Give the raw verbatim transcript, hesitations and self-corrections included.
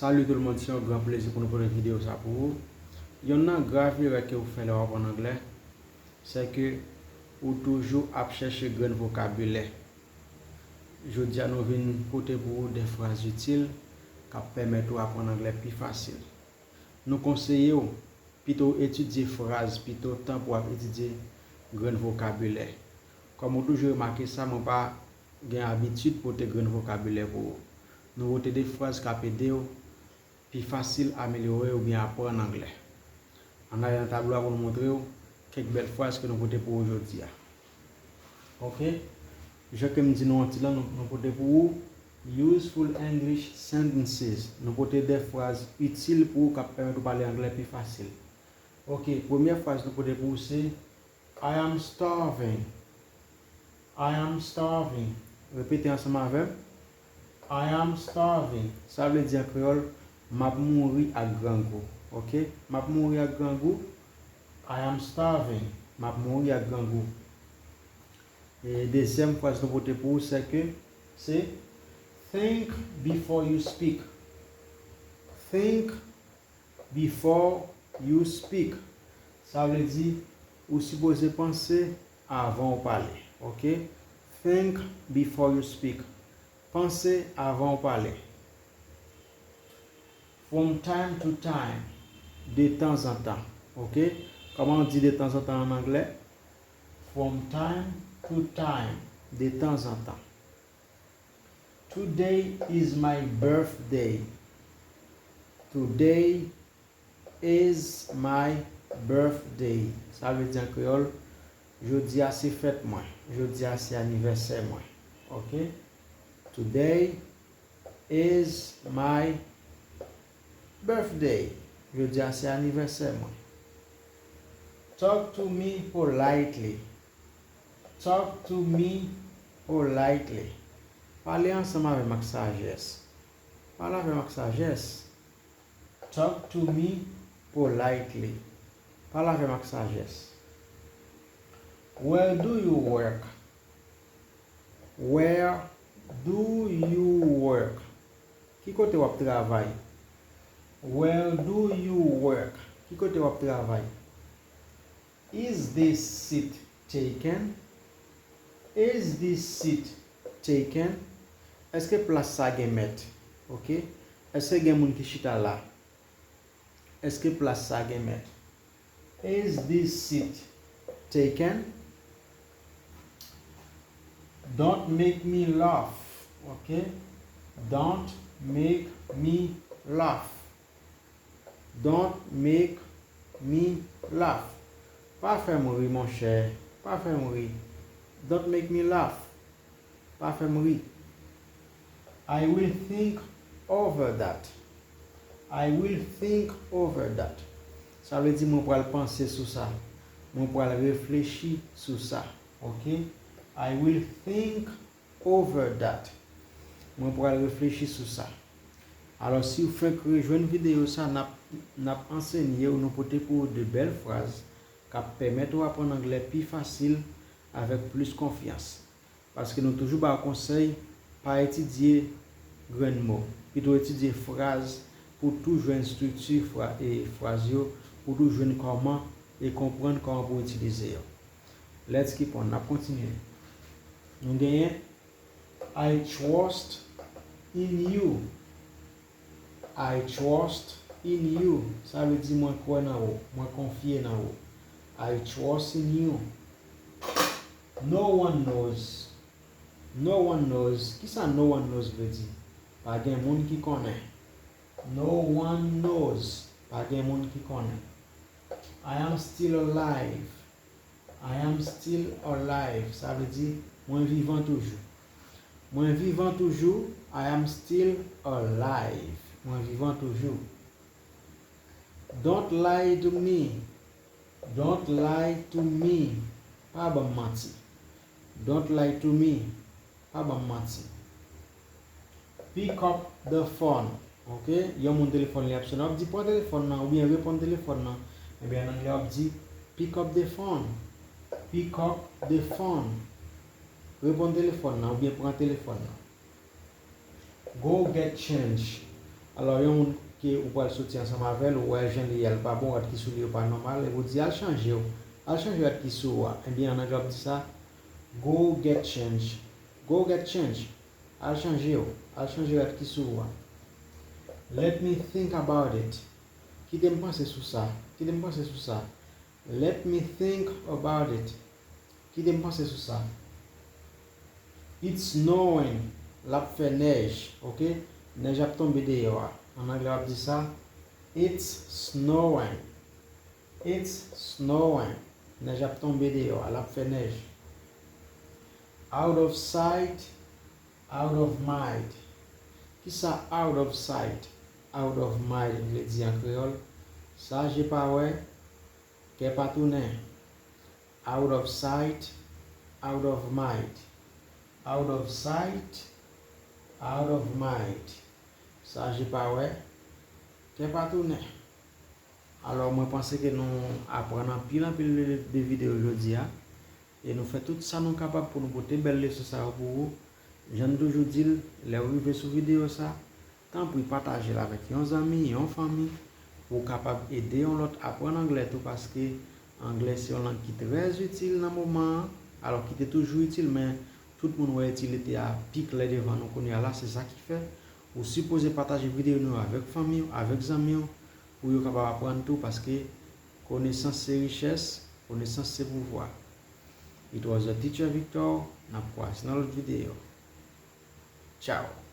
Salut tout le monde, se yon gran plezi pou nou pote videyo sa pou ou. Yonn nan grav erè ke ou fè lè w aprann anglè, se ke ou toujou ap chèche grenn vokabilè. Jodi a nou vin pote pou ou de fraz itil k ap pèmèt ou aprann anglè pi fasil. Nou konseye w pito w etidye fraz pito tan pou w ap etidye grenn vokabilè. Kòm ou toujou remake sa, mwen pa gen abitid pote grenn vokabilè pou ou. Nou pote de fraz k ap ede w pi fasil amelyore oubyen aprann anglè. Ann ale nan tablo a pou nou montre w kèk bèl fraz ke nou pote pou ou jodi a. Oke? Jan ke m di nou an ti lang, nou, nou pote pou ou useful English sentences. Nou pote de fraz itil pou ou k ap pèmèt ou pale anglè pi fasil. Oke, premyè fraz nou pote pou ou se I am starving. I am starving. Repete ansanm avè m. I am starving. Sa vle di an kreyòl, m ap mouri ak grangou. Oke? M ap mouri ak grangou. I am starving. M ap mouri ak grangou. E dezyèm fraz nou pote pou ou se ke, se think before you speak. Think before you speak. Sa vle di, ou sipoze panse avan ou pale. Oke? Think before you speak. Panse avan ou pale. From time to time. De tanzantan. Oke? Kòman w di de tanzantan an anglè? From time to time. De tanzantan. Today is my birthday. Today is my birthday. Sa vle di an kreyòl, jodi a se fèt mwen. Jodi a se anivèsè mwen. Oke? Today is my birthday. Jodi a se anivèsè mwen. Talk to me politely. Talk to me politely. Pale ansanm avè m ak sajès. Pale avè m ak sajès. Talk to me politely. Pale avè m ak sajès. Where do you work? Where do you work? Ki kote w ap travay? Where do you work? Ki kote w ap travay? Is this seat taken? Is this seat taken? Èske plas sa gen mèt? Oke. Èske gen moun ki chita la? Èske plas sa gen mèt? Is this seat taken? Don't make me laugh. Oke. Don't make me laugh. Don't make me laugh. Pa fè m ri, monchè. Pa fè m ri. Don't make me laugh. Pa fè m ri. I will think over that. I will think over that. Sa vle di mwen pral panse sou sa. Mwen pral reflechi sou sa. Oke? I will think over that. Mwen pral reflechi sou sa. Alò, si w fenk rejwenn videyo sa, n ap, n ap ansenye w, nou pote pou ou de bèl fraz k ap pèmèt ou aprann anglè pi fasil, avèk plis konfyans. Paske nou toujou ba w konsèy, pa etidye grenn mo. Pito etidye fraz pou w tou jwenn estrikti fra-, e fraz yo, pou w tou jwenn kòman e konprann kòman pou w itilize yo. Let's keep on. N ap kontinye. Nou genyen I trust in you. I trust in you. Sa vle di mwen kwè nan ou, mwen konfye nan ou. I trust in you. No one knows. No one knows. Kisa no one knows vle di? Pa gen moun ki konnen. No one knows. Pa gen moun ki konnen. I am still alive. I am still alive. Sa vle di, mwen vivan toujou. Mwen vivan toujou. I am still alive. Mwen vivan toujou. Don't lie to me. Don't lie to me. Pa ban m manti. Don't lie to me. Pa ban m manti. Pick up the phone. Oke? Yon moun telefòn li ap sonnen. W ap di, "Pran telefòn nan," oubyen, "Reponn telefòn nan." Ebyen, an anglè, w ap di, "Pick up the phone." Pick up the phone. Reponn telefòn nan, oubyen pran telefòn nan. Go get change. Alò, yon moun ke ou pral soti ansanm avè l, ou wè jan li ye a, l pa bon, rad ki sou li yo pa nòmal, epi ou di, "Al chanje w, al chanje rad ki sou ou a." Ebyen, an anglè, w ap di sa, "Go get change, go get change." Al chanje w, al chanje rad ki sou ou a. "Let me think about it." Kite m panse sou sa, kite m panse sou sa. "Let me think about it." Kite m panse sou sa. "It's snowing." L ap fè nèj, oke? Nèj ap tonbe deyò a. An anglè, w ap di sa, "It's snowing." "It's snowing." Nèj ap tonbe deyò a, l ap fè nèj. "Out of sight, out of mind." Kisa out of sight, out of mind vle di an kreyòl? Sa je pa wè, kè pa tounen. Out of sight, out of mind. Out of sight, out of mind. Sa je pa wè, kè pa tounen. Alò, mwen panse ke nou aprann anpil, anpil de, de videyo jodi a. E nou fè tout sa nou kapab pou nou pote bèl leson sa yo pou ou. Jan n toujou di l, lè w rive sou videyo sa, tanpri pataje l avèk yon zanmi, yon fanmi, pou w kapab ede yon lòt aprann anglè tou, paske anglè se yon lang ki trè itil nan moman an, alò ki te toujou itil, men tout moun wè itilite a pi klè devan nou kounye a la, se sa ki fè ou sipoze pataje videyo nou yo avèk fanmi w, avèk zanmi w, pou yo kapab aprann tou, paske konesans se richès, konesans se pouvwa. It was your teacher Victor, n ap kwaze nan lòt videyo. Tchao!